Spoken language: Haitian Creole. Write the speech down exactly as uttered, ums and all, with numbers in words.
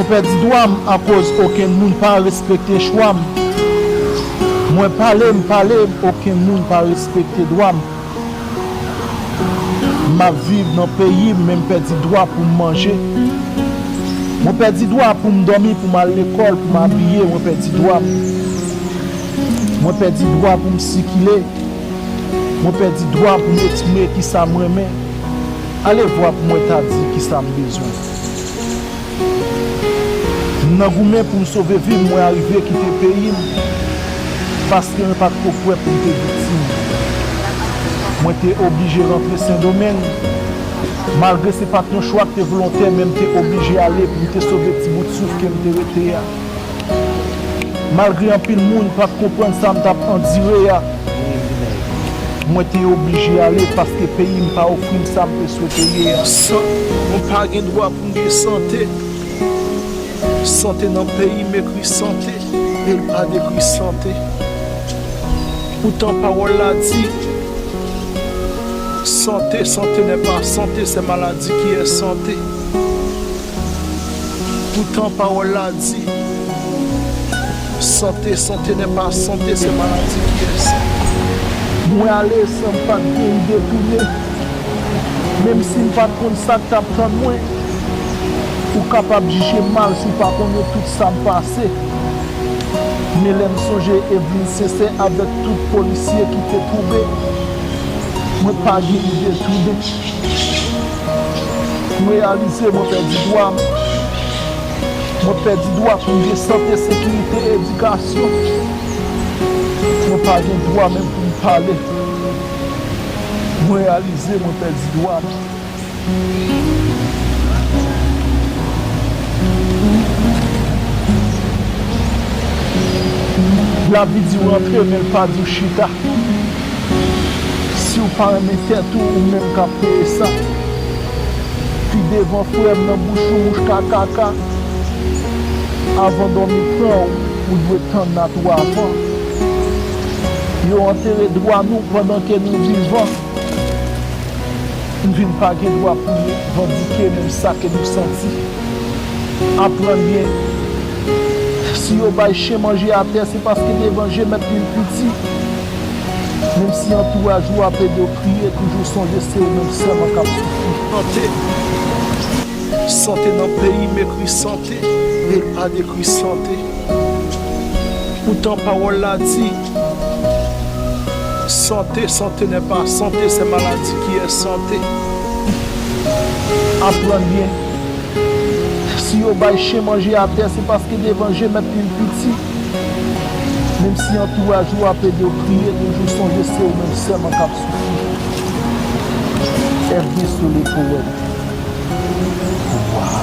Pèdi dwa m akoz okenn moun pa respekte chwa m. Mwen pale, m pale, okenn moun pa respekte dwa m. M ap viv nan peyi m, men m pèdi dwa pou m manje. Mwen pèdi dwa pou m dòmi, pou m al lekòl, pou m abiye, mwen pèdi dwa m. Mwen pèdi dwa pou m sikile. Mwen pèdi dwa pou m eksprime kisa m renmen. Alevwa pou mwen ta di kisa m bezwen. M nan goumen pou m sove vi m, mwen arive kite peyi m, paske mwen pa t ko prè pou m te viktim. Mwen te oblije rantre Sendomeng, malgre se pa t yon chwa ki te volontè, men m te oblije ale pou m te sove ti bout souf ke m te rete a. Malgre anpil moun pa t konprann sa m t ap andire a, mwen te oblije ale paske peyi m pa ofri m sa m te swete ye a. San, mwen pa gen dwa pou m gen sante. Sante nan peyi m ekri sante, e l pa dekri sante. Poutan pawòl la di, santé, santé n'est pas santé, c'est maladie qui est santé. Poutan pawòl la di, santé, santé n'est pas santé, c'est maladie qui est santé. Mwen ale san m pa t gen ide tounen. Menm si m pa t konn sa k t ap tann mwen, ou kapab jije m mal si w pa konnen tout sa m pase. Men lè m sonje Evelyn Sensè avèk tout polisye ki te tonbe, mwen pa gen ide tounen. M reyalize mwen pèdi dwa m. Mwen pèdi dwa pou m gen sante, sekirite, edikasyon. Mwen pa gen dwa menm pou m pale. Mwen reyalize mwen pèdi dwa m. Lavi di w rantre, men l pa di w chita. Si w pa renmen tèt ou, ou menm k ap peye sa. Pi devan frè m nan bouch ou mouch kakaka. Avan dòmi pran w, ou dwe tann latwa avan. Yo antere dwa nou pandan ke nou vivan. M vin pa gen dwa pou nou revandike menm sa ke nou santi. Aprann byen. Si yo bay chen manje atè, se paske devan je mèt li l piti. Menm si antouraj ou ap ede w kriye, toujou sonje se ou menm sèlman k ap soufri. Sante. Sante nan peyi m ekri sante, e l pa dekri sante. Poutan pawòl la di, santé, santé n'est pas santé, c'est maladie qui est santé. Aprann byen. Si yo bay chen manje atè, se paske devan je mèt li l piti. Menm si antouraj ou ap ede w kriye, toujou sonje se ou menm sèlman k ap soufri. F D Soleil Poète. Waw.